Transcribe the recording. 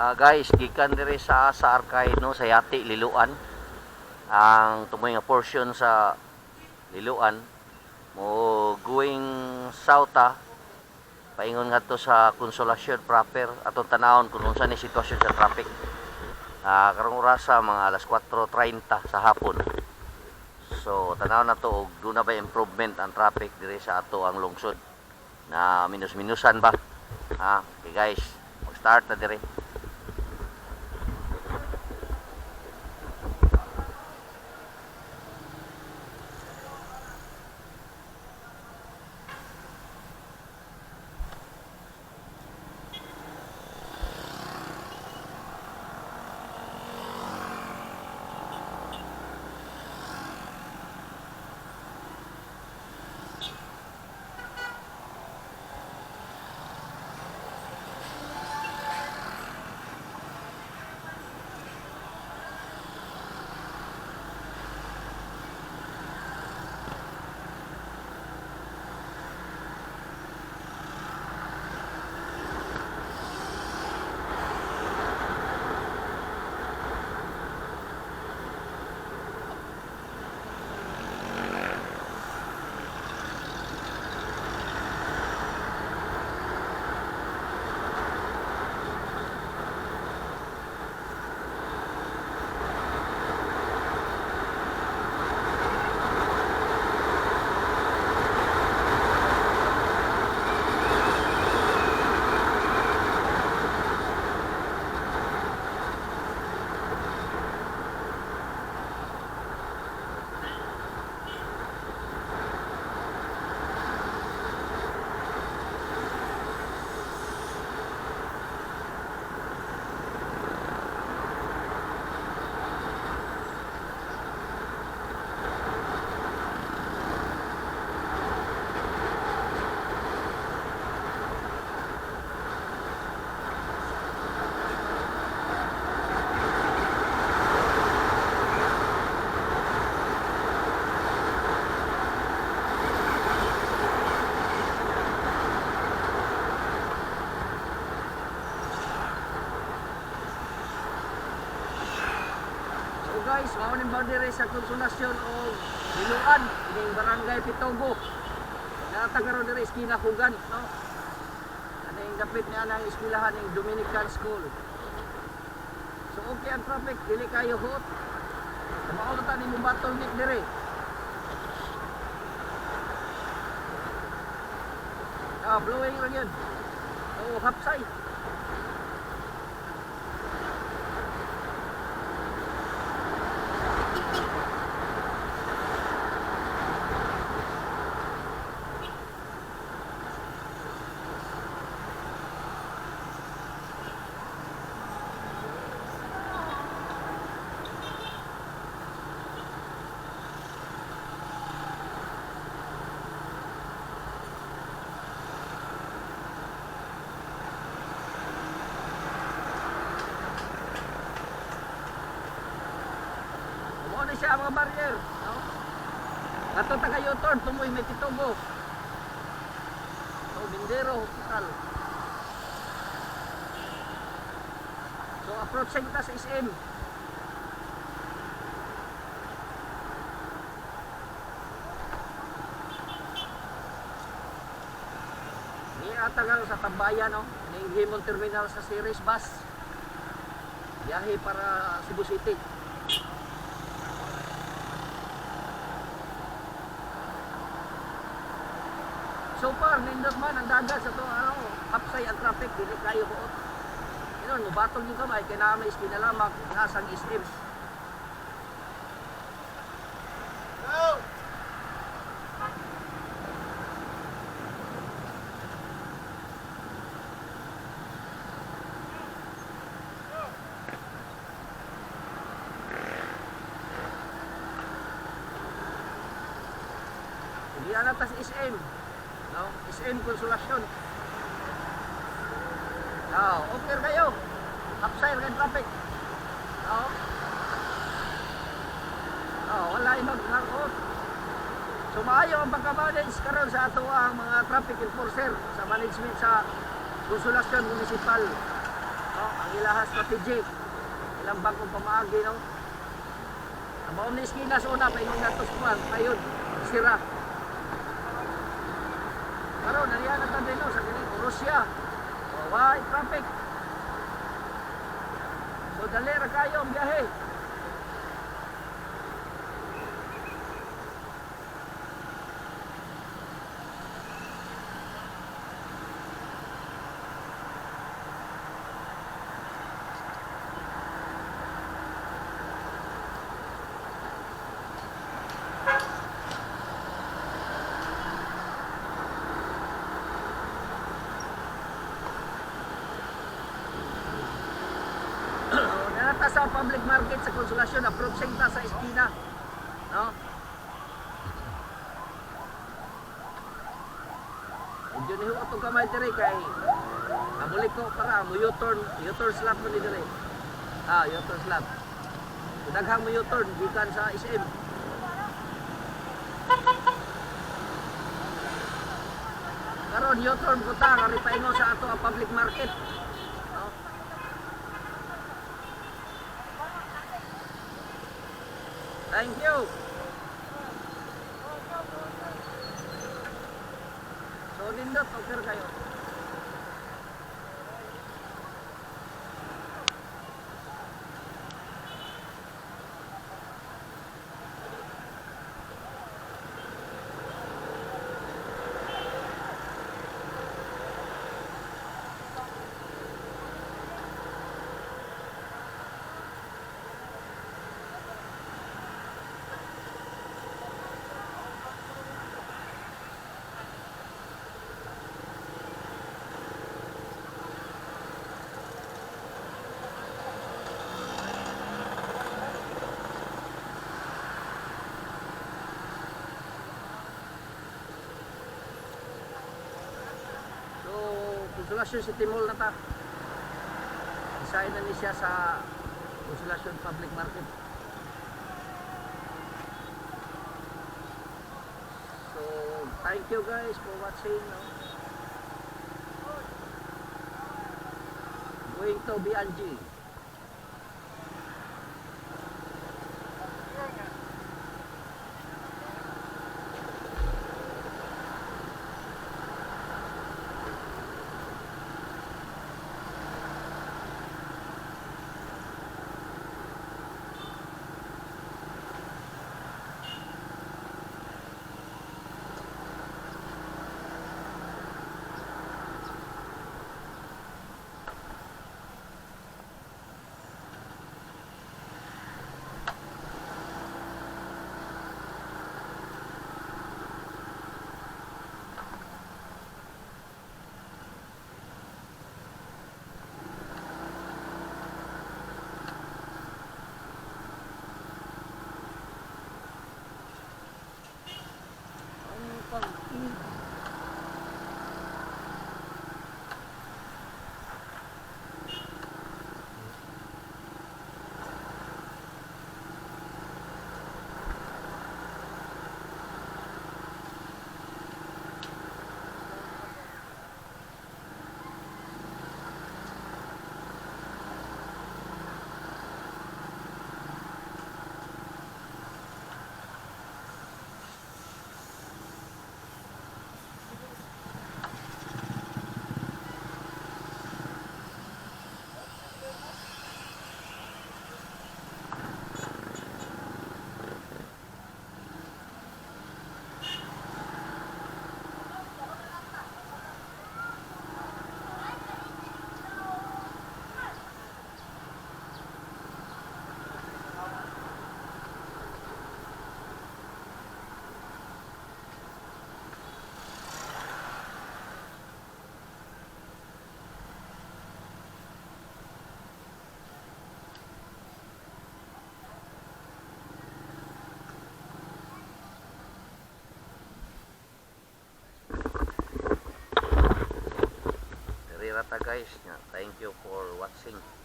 Guys, gikan diri sa Arcade, no, sa Yati Liloan. Ang tumoy nga portion sa Liloan mo going south paingon ngadto sa Consolacion proper. Atong tanawon kung unsa ni sitwasyon sa traffic. Karong orasa mga alas 4:30 sa hapon. So tanaw na to og duna ba improvement ang traffic diri sa ato ang lungsod na minus-minusan ba. Okay guys, mag-start na diri. So guys, mao ning boundary sa Consolacion o Liloan, ining Barangay Pitogo. Naa ta karon diri eskina Hugan, no? Aning dapit niya ang eskwelahan ning Dominican School. So okay ang traffic, dili kayo huot. Mao ta ni mo bottleneck diri. Blowing lang yun. So hapsay. Mao na siya ang mga barrier, no? Ato ta kayo turn tumoy may Pitogo. So Bindero Hospital. So approaching ta sa SM. Niya karon sa Tambayan, no? Ning Himon Terminal sa Ceres Bus. Biyahe para Cebu City. So far, nindot man ang dagat sa to, ano, hapsay ang traffic, dili kayo huot. Inon, mubatol yung kamay, kaya namin iskina lamang, nasang SM. Hindi na ta sa SM. No? SM Consolacion. Oh, okay kayo. Hapsay rin traffic. No? Oh, wala ibang harot. So maayo ang pagka-manage karon sa ato ang mga traffic enforcer sa management sa Consolacion Municipal. No, ang ilaha strategy. Ilang bagong pamaagi, no? Ang maong ni iskina sa una, paingon nato sa kuwan, payon, sira. Karon nariyan na tabi, no, sa kining Russia. Oh, why traffic? So dali ra kayo ang biyahe. So, narata sa public market sa Consolacion, approaching ta sa iskina. No? Medyo niho atong kamay diri kay amulik ko para mo U-turn, U-turn slap mo ni diri. Ah, U-turn slap. So, daghang mo U-turn gikan sa SM. Karon U-turn ko ta kari paingon sa ato ang public market. No? Thank you. So nindot, okay ra kayo. So, Consolacion City Mall na ta. Isain na ni siya sa Consolacion Public Market. So, thank you guys for watching. No? Going to BNG. Ang pag. Diri ra ta, guys. Thank you for watching.